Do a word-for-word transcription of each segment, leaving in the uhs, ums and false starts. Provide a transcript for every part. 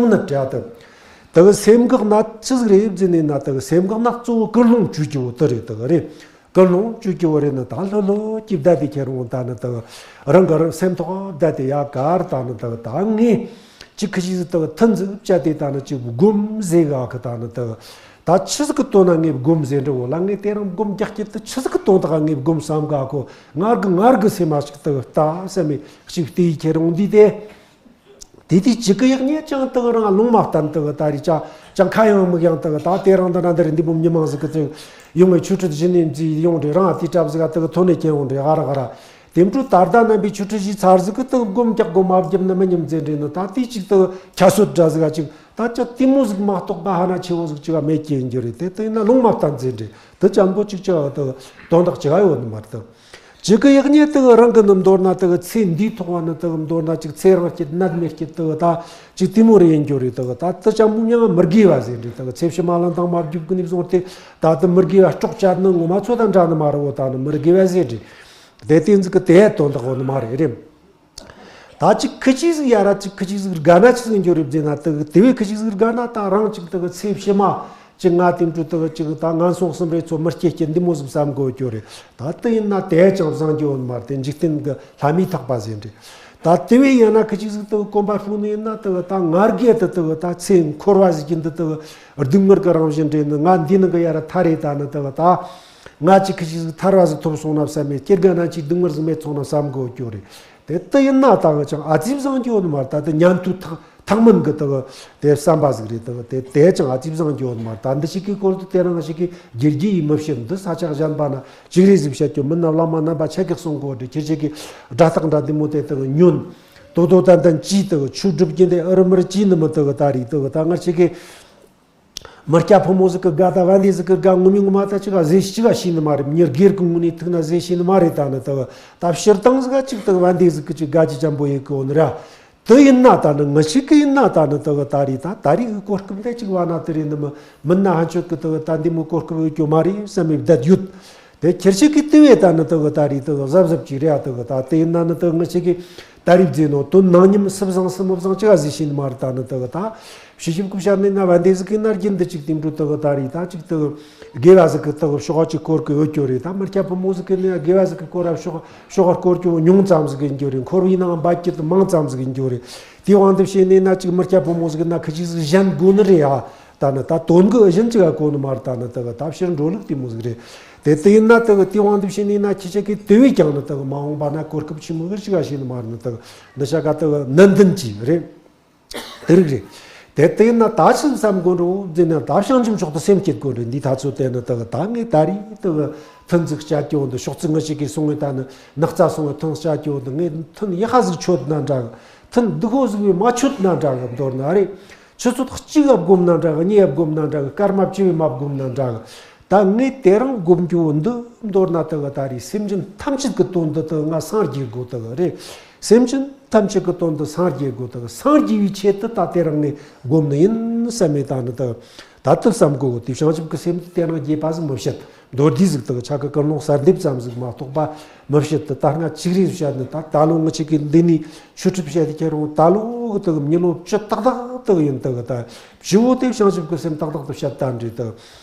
ནི་བྲལ་དུ། དེ་གི་སེམས་འགག་ན་ཆི་ཟིག་རེད་ཟེར་ནས་ན། དེ་གི་སེམས་འགག་ན་གཙོ་བོ་ཀུན་སློང་བཅོས་རྒྱུ་བོ་དེ་རེད། དེ་གི་རེད། ཀུན་སློང་བཅོས་རྒྱུ་བོ་རེད་ནི། ད་ལྷོད་ལྷོད་ཀྱིས་བསྡད་དེ་ཁྱེར་འོང་། ད་ནི་དེ་གི་རང་གི་རང་སེམས་ཐོག་བསྡད་དེ་ཡ་གར། ད་ནི་དེ་གི་ད་ངས་ཅིག་ཁི་ཅིག་ཟིག་དེ་གི་ཐུན་ཟིག་བཅད་དེ་ད་ནི་ཅིག་སྒོམ་ཟེར་ག་གི། ད་ནི་དེ་གི་ད་ཆི་ཟིག་གི་དོན་ན་ངས་སྒོམ་ཟེར་འདྲི་བོ་ལ། ངས་དེ་རིང་སྒོམ་རྒྱག་རྒྱུ་དེ་ཆི་ཟིག་གི་དོན་དག་ངས་སྒོམ་བསམ་ག་གོ། ངར་གི་ངར་གི་སེམས་མ་ཞིག་དེ་གི་ལྟ་བསམ་མེ་ཞིག་དེ་ཡི་ཁྱེར་འོང་དུས་དེ། དེ་དུས་གཅིག་གི་ཡག་ཉེས་ཀྱང་དེ་གི་རང་ལུང་མ་བསྟན། དེ་གི་ད་རེས་ཅང་ཅང་ཁ་ཡང་མིག་ཡང་དེ་གི་ད་དེ་རང་དེ་རང་དེ་རེད། འདི་མོ་མི་མང་ཟིག་གི་ཚེ་ཡོང་ངས་ཆོས་ཁྲིད་གཞི་ནས་མཛེས་ཡོང་རེད། རང་དེ་གྲབས་ཟིག་ག་དེ་གི་ཐོན་ནས་ཁྱེར་འོང་རེད། ཧ་ར་ཧ་ར། དེ་འཕྲོ་ད་ལྟ་རྣམ་པའི་ཆོས་ཁྲིད་གཞི་ཚར་ཟིག་གི་དེ་གི་སྒོམ་རྒྱག་སྒོམ་མ་བརྒྱབ་ན་མི་ཉམས་ཟེར་འདྲེ་ནི། ད་དེ་གཅིག་དེ་གི་ཁྱད་གསོད་འདྲ་ཟིག་ག་ཅིག་ད་ཅི་དེ་མོ་ཟིག་མ་གཏོགས་པ་ཧ་ན་ཆེ་བོ་ཟིག་ཅིག་ག་མེད་ཀྱི་ཡིན་རྒྱུ་རེད། དེ་དེ་ཡིན་ན་ལུང་མ་བསྟན་ཟེར་འདྲེ། དེ་ཅང་པོ་ཅིག་ཅི་ག་དེ་གི་དོན་དག་ཅི་ག་ཡོད་ནི་མ་རེད། དེ་གི་ཅིག་གི་ཡག་ཉེས་དེ་གི་རང་གི་ནི་མདོར་ན་དེ་གི་ཚེ་འདིའི་ཐོག་བ་ནི་དེ་གི་མདོར་ན་ཅིག་ཚེ་རིང་སྐྱིད་ནད་མེད་སྐྱིད་དེ་གི་ད་ཅིག་དེ་མོ་རེ་ཡིན་རྒྱུ་རེད། དེ་གི་ད་དེ་ཅང་མོ་མྱང་མི་དགེ་བ་ཟེར་འདྲེ། དེ་གི་ཚེ་ཕྱི་མ་ལ་འདང་མ་རྒྱུག་གི་ནི་བཟུང་སྟེ་ད་དེ་མི་དགེ་བ་སྲོག་བཅད་ནི་ངོ་མ་ཚོད་ད་འདྲ་ནི་མ་རེད་བོ། ད་ནི་མི་དགེ་བ་ཟེར་འདྲེ། དེ་དེ་ཟིག་གི་དེ་དོན་དག་བོ་ནི་མ་རེད་རེད། ད་ཅིག་ཁི་ཅིག་ཟིག་ཡ་ར་ཅིག་ཁི་ཅིག་ཟིག་དགའ་ན་ཆི་ཟིག་འགྱོ་རེད་ཟེར་ན། དེ་གི་དེ་བས་ཁི་ཅིག་ཟིག་དགའ་ན་ད་རང་ཅིག་དེ་གི་ཚེ་ཕྱི་མ་ཅིག་ང་དེ་འཕྲོ་དེ་གི་ཅིག་ད་ངན་སོང་གསུམ་རེ་ཚོ་མི་སྐྱེ་སྐྱེ་འདི་མོ་ཟིག་བསམ་དགོས་རྒྱུ་རེད། ད་དེ་ཡིན་ན་དེ་ཅང་བཟང་རྒྱུ་ཡོད་མ་རེད། དེ་འཇིག་རྟེན་གི་ལྷ་མིའི་ཐག་པ་ཟེར་འདྲེ། ད་དེ་བས་ཡིན་ན་ཁི་ཅིག་ཟིག་དེ་གི་གོམ་པ་སྤོ་ནི་ཡིན་ན། དེ་གི་ད་ང་རྒྱལ་དེ་དེ་གི་ད་ཚེ་འཁོར་བ་ཟིག་གི་འདི་དེ་གི་སྡུག་བསྔལ་གི་རང་བཞིན་རེད་ནི། ང་འདི་ནང་གི་ཡ་ར་ཐར་རེད། ད་ནི་དེ་གི་ད་ང་ཅིག་ཁི་ཅིག་ཟིག་ཐར་བ་ཟིག་ཐོབ་སོང་ན་བསམ་མེད། སྐྱེ་རྒ་ན་འཆིའི་སྡུག་བསྔལ་ཟིག་མེད་སོང་ན་བསམ་དགོས་རྒྱུ་རེད། དེ་དེ་ཡིན་ན་ད་གི་ཅང་ཨ་ཙི་བཟང་རྒྱུ་ཡོད་མ་རེད། ད་དེ་ཉན་ཐོས་ཐག་ཐག་མིན་གི་དེ་གི་དེ་བསམ་པ་ཟིག་རེད། དེ་གི་དེ་དེ་ཅང་ཨ་ཙི་བཟང་རྒྱུ་ཡོད་མ་རེད། ད་འདི་ཞིག་གི་སྐོར་དུ་དེ་རང་ཞིག་གི་དགེ་རྒྱུ་ཡིས་མི་བྱེད། འདི་ས་ཆ་གཞན་པ་ན་ཅིག་རེ་ཟིག་བཤད་རྒྱུ་མིན་ན། བླ་མ་རྣམ་པ་ཆ་གི་གསུང་གོ་འདྲེ། ཁྱེད་ཆ་གི་སྒྲ་ཐག་འདྲ་འདི་མོ་དེ་དེ་གི་ཉོན། དོ་དོ་ཏན་ཏན་གྱིས་དེ་གི་ཆོས་སྒྲུབ་ཀྱི་འདི་ཨུ་རུ་མུ་རུ་གྱིས་ནི་མི་དེ་གི་ད་རེད། དེ་གི་ད་ང་ཆ་གི་མི་སྐྱ་ཕོ་མོ་ཟིག་གི་དགའ་ད་བན་དེ་ཟིག་གི་དགའ་ངོ་མའི་ངོ་མ་ད་ཅི་ག་ཟེ་ཅི་ག་ཤེས་ནི་མ་རེད། མྱི་སྒེར་གི་ངོ་ནས་ཐུག་ན་ཟེ་ཤེས་ནི་མ་རེད། ད་ནི་དེ་གི་ད་སྤྱིར་བཏང་ཟིག་ག་ཅིག་དེ་གི་བན་དེ་ཟིག་གི་ཅིག་དགའ་ཅི་ཅམ་པོ་ཡེ་གི་འོ་ནི་ར། དེ་ཡིན་ན་ད་ནི་ང་ཞིག་གི་ཡིན་ན་ད་ནི་དེ་གི་ད་རེད། ད་ད་རེས་གི་གོ་སྐབས་འདི་ཅིག་བ་ན་དེ་རེད་ནི་མི་མིན་ན་ཧན་ཆོད་གི་དེ་གི་ད་འདི་མོ་གོ་སྐབས་ཡོད་རྒྱུ་མ་རེད་བསམ་མེ་བསྡད་ཡོད། དེ་ཁྱེར་ཤེས་ཀྱི་དེ་བས་ད་ནི་དེ་གི་ད་རེས་དེ་གི་གཟབ་གཟབ་ཅིག་རེད་ཡ། དེ་གི་ད་དེ་ཡིན་ན་ནི་དེ་གི་ང་ཞིག་གི་ད་རེས་བརྫིས་ནོ་དོན་ནང་ཉམས་སུ་བཟང་སུ་མི་བཟང་ཅི་ག་ཟེ་ཤེས་ནི་མ་རེད། ད་ནི་དེ་གི་ད་ཕྱི་ཞིབ་ཀུ་ཤར་ནས་ན་བ་འདི་ཟིག་གི་ན་རྒྱུན་འདི་ཅིག་དེ་འགྲོ་དེ་གི་ད་རེས་ད་ཅིག་དེ་གི་དགེ་བ་ཟིག་གི་དེ་གི་ཤོག་ཅིག་སྐོར་གི་ཡོད་རྒྱུ་རེད། ད་མི་སྐྱ་ཕོ་མོ་ཟིག་གི་ནི་དགེ་བ་ཟིག་གི་སྐོར་ར་ཤོག་ཤོག་སྐོར་རྒྱུ་ཉུང་ཙམ་ཟིག་ཡིན་རྒྱུ་རེད། འཁོར་བའི་ནང་འབད་རྒྱུ་དེ་མང་ཙམ་ཟིག་ཡིན་རྒྱུ་རེད། དེའི་དབང་དུ་བྱས་ནས་ན་ཅིག་མི་སྐྱ་ཕོ་མོ་ཟིག་གི་ན་ཁི་ཅིག་ཟིག་གཞན་དགོས་ནི་རེད་ཡ། ད་ནི་ད་དོན་གི་གཞན་ཅི་ག་གོ་ནི་མ་རེད། ད་ནི་དེ་གི་ད་ཕྱིར་འགྲོ་ལུགས་དེ་མོ་ཟིག་རེད། དེ་དེ་ཡིན་ན་དེ་གི་དེའི་དབང་དུ་བྱས་ནས་ན་ཁྱེད་ཅག་གིས་དེ་བས་ཀྱང་ནི་དེ་གི་མ་འོངས་པ་ན་གོ་སྐབས་ཆེན་མོ་གི་ཅི་ག་ཤེས་ནི་མ་རེད། ནི་དེ་གི་འདི་ཤ་ཀ་དེ་གི་ནན་ཏན་གྱིས་རེད། དེ་རིགས་རེད། དེ་དེ་ཡིན་ན་ད་ཕྱིན་བསམ་དགོས་འགྲོ་ཟེར་ན། ད་བྱང་ཆུབ་མཆོག་ཏུ་སེམས་བསྐྱེད་དགོས་འགྲོ། འདི་ཐ་ཚོ་དེ་ནི་དེ་གི་ད་ངས་ད་རེས་དེ་གི་ཐུན་ཟིག་བཅད་རྒྱུ་འོ་འདི་ཤོག་ཙི་ང་ཞིག་གིས་སོང་ངས་ད་ནི་ནག་རྩ་སོང་ངས་ཐུན་བཅད་རྒྱུ་འོ་འདི་ངས་ཐུན་ཡག་ཧ་ཟིག་ཆོད་ན་འདྲ་གི། ཐུན་སྡུག་ཧོ་ཟིག་བས་མ་ཆོད་ན་འདྲ་གི། མདོར་ན་རེད། ཆུ་ཚོད་གཅིག་ག་བསྒོམ་ན་འདྲ་གི། གཉིས་ག་བསྒོམ་ན་འདྲ་གི། སྐར་མ་བཅུ་བས་མ་བསྒོམ་ན་འདྲ་གི། ད་ངས་དེ་རིང་སྒོམ་རྒྱུ་འདི་མདོར་ན་དེ་གི་ད་རེས་སེམས་ཅན་ཐམས་ཅད་ཀྱི་དོན་དུ་དེ་གི་ང་སངས་རྒྱས་དགོས་དེ་གི་རེད། སེམས་ཅན་ཐམས་ཅད་ཀྱི་དོན་དུ་སངས་རྒྱས་དགོས་དེ་གི། སངས་རྒྱས་པའི་ཆེད་དུ་ད་དེ་རིང་ངས་སྒོམ་ནི་ཡིན་བསམ་མེད། ད་ནི་དེ་གི་ད་དེ་བསམ་དགོས་གི། དེ་བྱང་ཆུབ་ཀྱི་སེམས་དེ་དེ་རིང་རྒྱས་པ་ཟིག་མི་བཤད། མདོར་བསྡུས་ཟིག་དེ་གི་ཆ་གི་ཀུན་སློང་གསར་འདེབས་ཙམ་ཟིག་མ་གཏོགས་པ་མི་བཤད་དེ། ད་སྔ་ཅིག་རེ་བཤད་ནི། ད་ད་ལོ་ང་ཆ་གི་འདི་ནས་ཆོས་ཁྲིད་བཤད་དེ་ཁྱེད་རང་ད་ལོ་གི་དེ་གི་མྱི་ལོ་བཅུ་ཏག་ཏག་དེ་གི་ཡིན། དེ་གི་ད་བཞི་བོ་དེ་བྱང་ཆུབ་ཀྱི་སེམས་ཏག་ཏག་དེ་བཤད་ད་འདྲི་དེ་གི།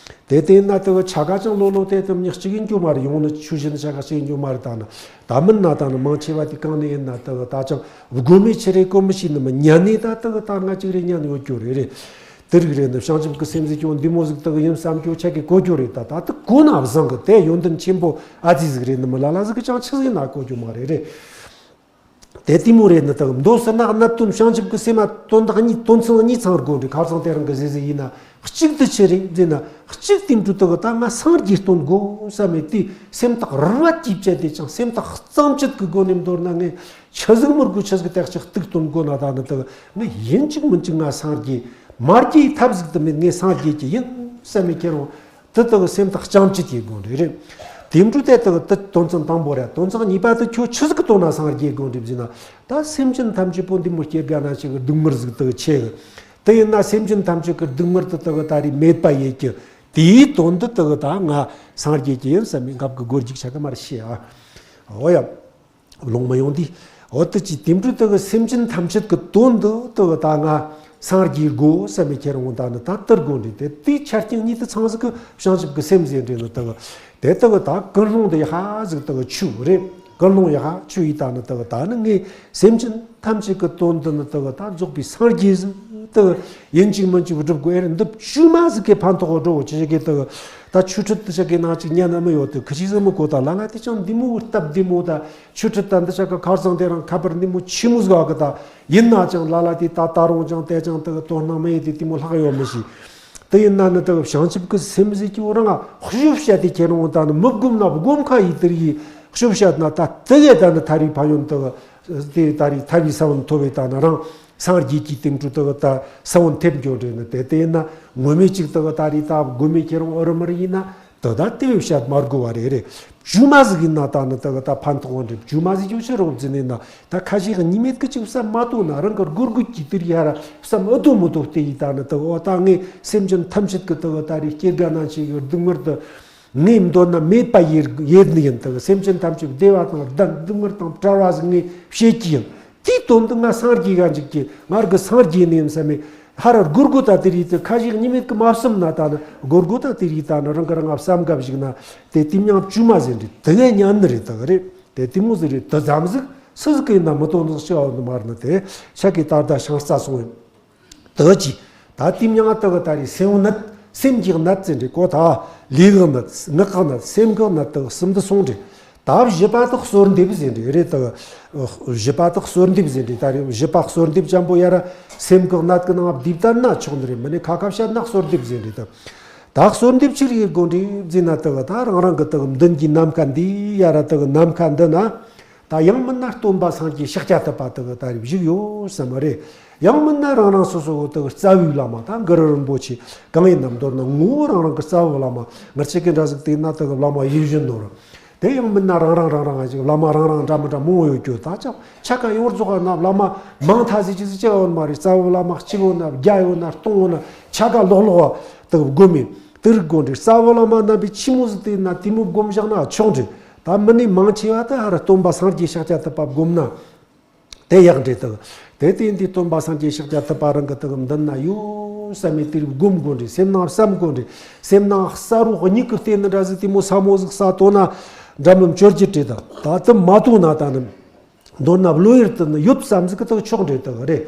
དེ་དེ་ན་དེ་གི་ཆ་ག་ཅང་ལོ་ལོ་དེ་དེ་མྱི་གཅིག་ཡིན་རྒྱུ་མ་རེད། ཡོང་ནི་ཆོས་གཞི་ནི་ཆ་ག་གཅིག་ཡིན་རྒྱུ་མ་རེད། ད་ནི་ད་མིན་ན་ད་ནི་མང་ཆེ་བ་དེ་གང་ནས་ཡིན་ན་དེ་གི་ད་ཅང་དགོས་མེད་ཆི་རེད་གོ་མི་ཤེས་ནི་མི་ཉན་ནས། ད་དེ་གི་ད་སྔ་ཅིག་རེ་ཉན་ཡོད་རྒྱུ་རེད་རེད། དེ་རིགས་རེད་ནི། བྱང་ཆུབ་ཀྱི་སེམས་ཟེར་རྒྱུ་འདི་མོ་ཟིག་དག་ཡིན་བསམ་རྒྱུ་ཆ་གི་གོ་རྒྱུ་རེད། ད་ད་དེ་གོ་ན་བཟང་གི། དེ་ཡོན་ཏན་ཆེན་པོ་ཨ་ཙི་ཟིག་རེད་ནི་མི། ལ་ལ་ཟིག་གི་ཅང་ཆི་ཟིག་ན་གོ་རྒྱུ་མ་རེད་རེད། དེ་དེ་མོ་རེད་ནི། དག་མདོ་ཟེར་ན་གནད་དོན་བྱང་ཆུབ་ཀྱི་སེམས་ལ་དོན་དག་གཉིས། དོན་ཚན་གཉིས་ཚང་དགོས་རེད། ཁ་སང་དེ་རིང་གི་ཟེ་ཟེ་ཡིན་ན། གཅིག་དེ་ཆི་རེད་ཟེར་ན། གཅིག་དེ་འབྲུ་དག་ད་ང་སངས་རྒྱས་དོན་དགོས་བསམ་མེད་དེ། སེམས་ཐག་རུ་བ་གྱིས་བཅད་དེ་ཅང་སེམས་ཐག་གཙང་བཅད་ཀྱི་སྒོ་ནས། མདོར་ན་ངས་ཆི་ཟིག་མི་དགོས་ཆི་ཟིག་དེ་གཅིག་གཏུག་དོན་དགོས་ན། ད་ནི་དག་ངས་ཡིན་གཅིག་མིན་གཅིག་ང་སངས་རྒྱས། མ་རྒྱས་ཐབས་ཟིག་དེ་མེད། ངས་སངས་རྒྱས་ཀྱི་ཡིན་བསམ་མེད་ཁྱེད་རང་དེ་དག་སེམས་ཐག་གཙང་བཅད་ཀྱི་དགོས་རེད་རེད། དེ་འབྲུ་དེ་དག་དེ་དོན་ཚན་དང་པོ་རེད། དོན་ཚན་གཉིས་པ་དེ་ཁྱོད་ཆི་ཟིག་གི་དོན་ན་སངས་རྒྱས་དགོས་རེད་ཟེར་ན། ད་སེམས་ཅན་ཐམས་ཅད་པོ་འདི་མོ་སྐྱེ་རྒ་ན་འཆི་གི་སྡུག་བསྔལ་ཟིག་དག་ཆེ་གི། དེ་ཡིན་ན་སེམས་ཅན་ཐམས་ཅད་ཀྱི་སྡུག་བསྔལ་དེ་དག་ད་རེས་མེད་པ་ཡེད་ཀྱི། དེའི་དོན་དུ་དག་ད་ང་སངས་རྒྱས་ཀྱི་ཡིན་བསམ་མེད་ངབ་ཀྱི་སྒོ་རྒྱུག་ཆ་གི་མར་ཤེས་ཨ། འོ་ཡ། ལུང་མ་ཡོང་དུས། འོ་དེ་ཅི་དེ་འབྲུ་དེ་གི་སེམས་ཅན་ཐམས་ཅད་ཀྱི་དོན་དུ་དེ་གི་ད་ང་ སངས་རྒྱས་དགོས་བསམ་པའི་ཁྱེར་འོང་ད་ནི་ད་དེར་དགོས་འདྲི་དེ་དེའི་ཆ་རྐྱེན་གཉིས་དེ་ཚང་ཟིག་གི་བྱང་ཆུབ་ཀྱི་སེམས་ཟེར་འདྲི་ནི་དག་དེ་དག་ད་ཀུན་སློང་དེ་ཡ་ཧ་ཟིག་དག་ཆུ་རེད། ཀུན་སློང་ཡ་ཧ་ཆུ་ཡི་ད་ནི་དག་ད་ནི་ངས་སེམས་ཅན་ཐམས་ཅད་ཀྱི་དོན་དུ་ནི་དག་ད་རྫོགས་པའི་སངས་རྒྱས་ཟིག་དག་ཡིན་གཅིག་མིན་གཅིག་སྒྲུབ་དགོས་ཨེ་རེད། འདི་བཅོས་མ་ཟིག་གི་ཕན་ཐོགས་འགྲོ་ཅི་ཞིག་གི་དག་ད་ཆོས་ཁྲིད་དུ་ཞིག་གི་ནང་ཅིག་ཉན་ན་མི་ཡོད་དུ་ཁི་ཆི་ཟིག་མི་གོ་ད་ལ་ང་དེ་ཅང་འདི་མོ་སྟབས་བདེ་མོ་ད། ཆོས་ཁྲིད་དང་འདི་ཆ་ག་ཁར་སང་དེ་རང་ཁ་པར་ནི་མོ་ཆི་མོ་ཟིག་ག་ད། ཡིན་ན་ཅང་ལ་ལ་དེ་ད་ད་རུང་ཅང་དེ་ཅང་དག་དོ་སྣང་མེད་དེ་དེ་མོ་ལྷག་ཡོད་མི་ཤེས། དེ་ཡིན་ན་ནི་དག་བྱང་ཆུབ་ཀྱི་སེམས་ཟེར་གྱི་འོ་རང་ང་ཤོབ་བཤད་དེ་ཁྱེད་རང་ད་ནི་མི་བསྒོམ་ན་བསྒོམ་ཁ་ཡི་དེར་ཡི་ཤོབ་བཤད་ན་ད་དེ་གས་ད་ནི་ཐར་རི་ཕན་ཡོན་དག་དེ་ད་རི་ཐར་བའི་ས་བོན་ཐོབ་པའི་ད་ནི་རང་སངས་རྒྱས་ཀྱི་དེ་འཕྲོ་དག་ད་ས་བོན་ཐེབས་འགྱོ་འདྲེ་ནི་དེ་དེ་ཡིན་ན་ངོ་མས་ཅིག་དག་ད་རི་ད་བསྒོམ་མེད་ཁྱེད་རང་འོ་རི་མི་རི་ཡིན་ན། དེ་ད་དེ་བས་བཤད་མ་དགོས་པ་རེད་རེད། བཅོས་མ་ཟིག་ཡིན་ན་ད་ནི་དེ་ག་ད་ཕན་ཐོགས་འགྲིག་བཅོས་མ་ཟིག་ཡོད་ཕྱིར་རོགས་ཟིན་ནས་ན་ད་ཁ་ཞིག་གཉིས་མེད་ཀི་ཅིག་བསམ་མ་ཐུབ་ན་རང་གི་སྒོར་སྒོར་གྱི་དེར་ཡ་ར་བསམ་ཨུ་ཐུ་མུ་ཐུ་དེ་ཡི་ད་ནི་དེ་འོ་ད་ངས་སེམས་ཅན་ཐམས་ཅད་ཀྱི་དེ་ག་ད་རེ་སྐྱེ་རྒ་ན་འཆི་གི་སྡུག་བསྔལ་དུ་ངས་འདོད་ན་མེད་པ་ཡེད་ཡེད་ནི་ཡིན། དེ་ག་སེམས་ཅན་ཐམས་ཅད་བདེ་བ་དང་ལྡན་སྡུག་བསྔལ་དང་བྲལ་བ་ཟིག་ངས་བྱེད་ཀྱི་ཡིན། དེའི་དོན་དུ་ང་སངས་རྒྱས་ག་འཇུག་གི་ང་གི་སངས་རྒྱས་ནས་ཡིན་བསམ་མེད། ཧ་ར་སྒོར་སྒོར་ད་དེ་རིགས་དེ་ཁ་ཞིག་གཉིས་མེད་ཀི་མ་བསམ་ན་ད་ནི་སྒོར་སྒོར་ད་དེ་རིགས་ད་ནི་རང་གི་རང་ང་བསམ་ག་བཞུགས་ན་དེ་དེ་མྱང་བཅོས་མ་ཟེར་འདྲི་དེ་ངས་ཉན་ནི་རེད་དག་རེད། དེ་དེ་མོ་ཟེར་རེད། དེ་ཙམ་ཟིག་སུ་ཟིག་གི་ཡིན་ན་མི་དོན་ནག་ཤི་བ་ནི་མར་ནི་དེ་ཤ་གི་ད་ལྟ་ཤང་རྩ་སོང་ཡིན། དག་ཅི། ད་དེ་མྱང་དག་ད་རེད། སེམས་ནད། སེམས་ཀྱི་ནད་ཟེར་འདྲི་གོ་ད། ལུས་ཀྱི་ནད། ངག་གི་ནད། སེམས་ཀྱི་ནད་དག་གསུམ་དུ་སོང་འདྲི། ད་བཞི་པ་དག་གསོལ་འདེབས་ཟེར་འདྲི་རེད་དག་བཞི་པ་དག་གསོལ་འདེབས་ཟེར་འདྲི་ད་རེད། བཞི་པ་གསོལ་འདེབས་ཅན་པོ་ཡ་ར་སེམས་ཀྱི་ནད་ཀྱི་ནང་བསྡུས་བཏང་ན་ཆོག་འདི་རེད། མི་ནི་ཁ་ཁ་བཤད་ན་གསོལ་འདེབས་ཟེར་འདྲི་ད། ད་གསོལ་འདེབས་ཕྱིར་ཡེ་དགོན་འདྲི་ཟེར་ན་དག་ད་རང་རང་གི་དག་མདུན་གྱི་ནམ་མཁའ་འདི་ཡ་ར་དག་ནམ་མཁའ་འདི་ན། ད་ཡང་མིན་ན་སྟོན་པ་སངས་རྒྱས་ཤཱཀྱ་ཐུབ་པ་དག་ད་རེ་བཞུགས་ཡོད་བསམ་མ་རེད། ཡང་མིན་ན་རང་རང་སོ་སོ་གི་དག་རྩ་བའི་བླ་མ་ད་གུ་རུ་རིན་པོ་ཆེ་གང་ཡིན་ནམ་མདོར་ན་ངོ་བོ་རང་རང་གི་རྩ་བའི་བླ་མ་ང་ཆེ་གི་འདྲ་ཟིག་དེ་ན་དག་བླ་མ་ཡིད་བཞིན་ནོར། དེ་ཡང་མིན་ན་རང་རང་རང་རང་ཞིག་བླ་མ་རང་རང་འདྲ་མི་འདྲ་མང་བོ་ཡོད་རྒྱུ་ད་ཅང་ཆ་ག་ཡོར་རྫོགས་ན་བླ་མ་མང་ཐ་ཟིག་ཅི་ཟིག་ཅི་ཡོད་མ་རེད། རྩ་བའི་བླ་མ་གཅིག་ཡོད་ན་བརྒྱ་ཡོད་ན་སྟོང་ཡོད་ན་ཆ་ག་ལོག་ལོག་དག་དགོས་མེད། དེར་དགོན་འདྲི་རྩ་བའི་བླ་མ་རྣམ་པའི་ཆི་མོ་ཟིག་དེ་ན་དེ་མོ་བསྒོམ་བཞག་ན་ཆོག་འདྲི། ད་མི་ནི་མང་ཆེ་བ་ད་ཧ་ར་སྟོན་པ་སངས་རྒྱས་ཤཱཀྱ་ཐུབ་པ་བསྒོམ་ན། དེ་ཡག་འདྲི་དག་དེ་དེ་འདི་སྟོན་པ་སངས་རྒྱས་ཤཱཀྱ་ཐུབ་པ་རང་གི་དག་མདུན་ན་ཡོད་བསམ་མེད་དེར་བསྒོམ་དགོན་འདྲི། སེམས་ནང་བསམ་དགོན་འདྲི། སེམས་ནང་ས་རོགས་གཉིས་ཀྱི་སྟེང་ན་འདྲ་ཟིག་དེ་མོ་ས་མོ་ཟིག་ས་དོ་ན་འདྲ་མིན་བཅོ་བརྒྱད་འདྲི་དག་ད་དེ་མ་དོ་ན་ད་ནི། མདོར་ན་བློ་ཡུལ་དུ་ནི་ཡོད་བསམ་ཟིག་གི་དག་ཆོག་འདྲེ་དག་རེད།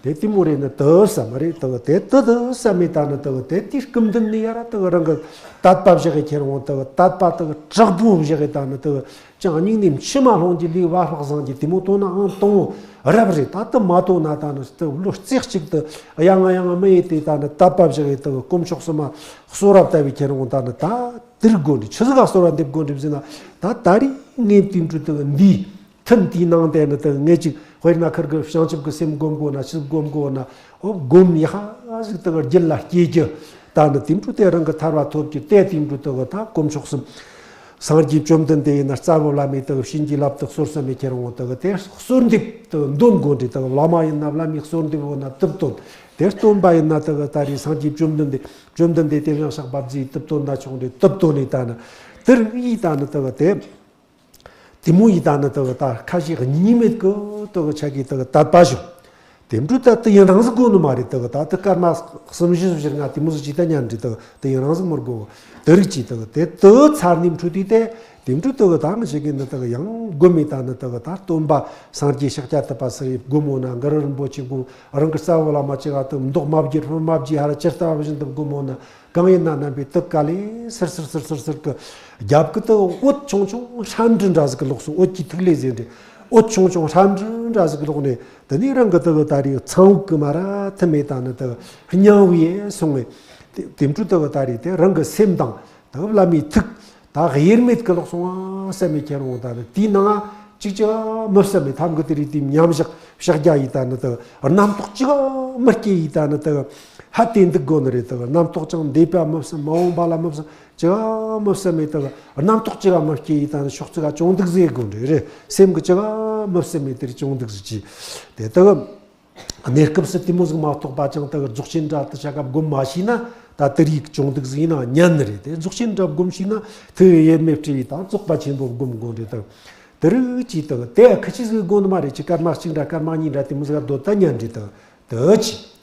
དེ་དེ་མོ་རེད་ནི་དུ་བསམ་རེད་དག་དེ་དུ་དུ་བསམ་མེད་ད་ནི་དག་དེ་དེའི་སྐུ་མདུན་ནི་ཡ་ར་དག་རང་གི་དད་པ་བཞག་གི་ཁྱེར་འོང་དག་དད་པ་དག་དྲག་པོ་བཞག་གི་ད་ནི་དག་ཅང་སྙིང་ནས་མཆི་མ་ལྷུང་གི་ལུས་བ་ལྷག་བཟང་གི་དེ་མོ་དོ་ན་ཨང་དང་རབ་རེད། ད་དུ་མ་དོ་ན་ད་ནི་དག་བློ་རྩེ་གཅིག་ཏུ་ཡང་ཡང་མི་ཡེ་དེ་ད་ནི་དད་པ་བཞག་གི་དག་དཀོན་མཆོག་གསུམ་མ་གསོལ་རབ་ལྟ་བུའི་ཁྱེར་འོང་ད་ནི་ད་དེར་དགོན་འདྲེ་ཆི་ཟིག་ག་གསོལ་རབ་འདེབས་དགོན་འདྲེ་བཟེ་ན་ད་ད་རེས་ངས་དེ་འཕྲོ་དག་འདིའི། ཐུན་དེའི་ནང་དེ་ནི་དེ་ངས་ཅིག་དཔེར་ན་ཁིར་གི་བྱང་ཆུབ་ཀྱི་སེམས་བསྒོམ་དགོས་ན་ཆི་བསྒོམ་དགོས་ན་ཨོ་བསྒོམ་ཡ་ཧ་ཟིག་དེ་གི་རྒྱུད་ལ་སྐྱེ་རྒྱུ། ད་ནི་དེ་འཕྲོ་དེ་རང་གི་ཐར་བ་ཐོབ་རྒྱུ་དེ་དེ་འཕྲོ་དེ་གི་ད་དཀོན་མཆོག་གསུམ། སངས་རྒྱས་བཅོམ་ལྡན་འདས་ཡིན་ན་རྩ་བའི་བླ་མས་དེ་གི་བྱིན་གྱིས་བརླབ་ཏུ་གསོལ་བསམ་མེད་ཁྱེར་འོང་དེ་གི་དེ་གསོལ་འདེབས་དེ་གི་འདོན་དགོས་འདྲི་དེ་གི་བླ་མ་ཡིན་ན་བླ་མའི་གསོལ་འདེབས་འོ་ན་དུབ་དོན་དེ་སྟོན་པ་ཡིན་ན་དེ་གི་ད་རེས་སངས་རྒྱས་བཅོམ་ལྡན་འདས་བཅོམ་ལྡན་འདས་དེ་ཡང་ཞག་པ་རྫིས་དུབ་དོན་ན་ཆོག་འདྲི་དུབ་དོན་ནི་ད་ནི་དེར་ཡིས་ད་ནི་དེ་གི་དེ། དེ་མོ་ཡི་ད་ནི་དེ་གི་ད་ཁ་ཞིག་གཉིས་མེད་གི་དེ་གི་ཆ་གི་དེ་གི་དད་པ་བྱུང་། དེ་འཕྲོ་ད་དེ་ཡིན་རང་ཟིག་དགོས་ནི་མ་རེད། དེ་གི་ད་དེ་སྐར་མ་གསུམ་བཞི་བཞི་ལྔ་དེ་མོ་ཟིག་ཅི་ད་ཉན་འདྲི་དེ་གི་དེ་ཡིན་རང་ཟིག་མི་དགོས། དེ་རིགས་ཀྱི་དེ་གི་དེ་དེ་ཚར་ནི་འཕྲོ་དུས་དེ་དེ་འཕྲོ་དེ་གི་ད་ང་ཞིག་གི་ནི་དེ་གི་ཡང་དགོས་མེད། ད་ནི་དེ་གི་ད་སྟོན་པ་སངས་རྒྱས་ཤཱཀྱ་ཐུབ་པ་སི་རེ་དགོས་མོ་ན་གུ་རུ་རིན་པོ་ཆེ་དགོས་རང་གི་རྩ་བའི་བླ་མ་ཅིག་ག་དེ་མདོག་མ་བརྒྱུད་ཧོར་མ་བརྒྱུད་ཧ་ར་ཇི་ལྟ་བ་བཞིན་དུ་དགོས་མོ་ན། གང་ཡིན་ན་རྣམ་པའི་དུག་ཀ་ལས་སིར་སིར་སིར་སིར་སིར་གི་རྒྱབ་ཀི་དུ་འོད་ཆུང་ཆུང་ཧྲམ་འདྲི་འདྲ་ཟིག་གི་ལོགས་སུ་འོད་ཀྱི་ཐིག་ལེ་ཟེར་འདྲི། འོད་ཆུང་ཆུང་ཧྲམ་འདྲི་འདྲ་ཟིག་གི་ལོགས་ནས་དེ་ནས་རང་གི་དུ་གི་ད་རེས་ཚང་འུག་གི་མ་ར་ཐི་མེད་ད་ནི་དུ་སྙིང་བུ་ཡེ་སོང་ངེ། དེ་དེ་འཕྲོ་དུ་གི་ད་རེས་དེ་རང་གི་སེམས་དང་དུ་བླ་མའི་ཐུགས་ད་དབྱེར་མེད་ཀྱི་ལོག་སོང་བ་བསམ་མེད་ཁྱེར་འོང་ད་ནི་དེའི་ནང་ཅིག་ཅིག་མི་བསམ་མེད་ཐམ་གི་དེ་རིགས་དེ་མཉམ་བཞག་ཕྱག་རྒྱ་ཡི་ད་ནི་དུ་རྣམ་རྟོག་ཅིག་མི་སྐྱེ་ཡི་ད་ནི་དུ་ཧ་དེ་འདུག་དགོ་ནི་རེད། དུ་རྣམ་རྟོག་ཅང་འདས་པ་མི་བསམ་མ་འོངས་པ་ལ་མི་བསམ་ཅིག་མི་བསམ་མེད་དུ་རྣམ་རྟོག་ཅིག་མི་སྐྱེ་ཡི་ད་ནི་ཕྱོགས་ཚིག་ག་ཅུང་འདུག་ཟེར་དགོ་ནི་རེད། སེམས་གི་ཅིག་མི་བསམ་མེད་དེ་རིགས་ཅུང་འདུག་ཟེར་གྱི་དེ་དུ། གནས་སྐབས་སུ་དེ་མོ་ཟིག་མ་གཏོགས་པ་ཅང་དག་རྫོགས་ཆེན་འདྲ་དུ་ཆ་སྐབས་སྒོམ་མ་ཤེས་ན་ད་དེ་རིགས་ཅུང་འདུག་ཟིག་ཡིན་ན་ཉན་ནི་རེད། དེ་རྫོགས་ཆེན་འདྲ་སྒོམ་ཤེས་ན་ཐུ་ཡེ་མེད་བྲིས་ཡི་དང་རྫོགས་པ་ཆེན་པོ་སྒོམ་དགོ་འདྲི་དག་དེ་རིགས་ཀྱིས་དག་དེ་ཁི་ཆི་ཟིག་དགོ་ནི་མ་རེད། ཅི་སྐར་མ་གཅིག་འདྲ་སྐར་མ་གཉིས་འདྲ་དེ་མོ་ཟིག་སྡོད་ད་ཉན་འདྲི་དག་དེ་ཅི།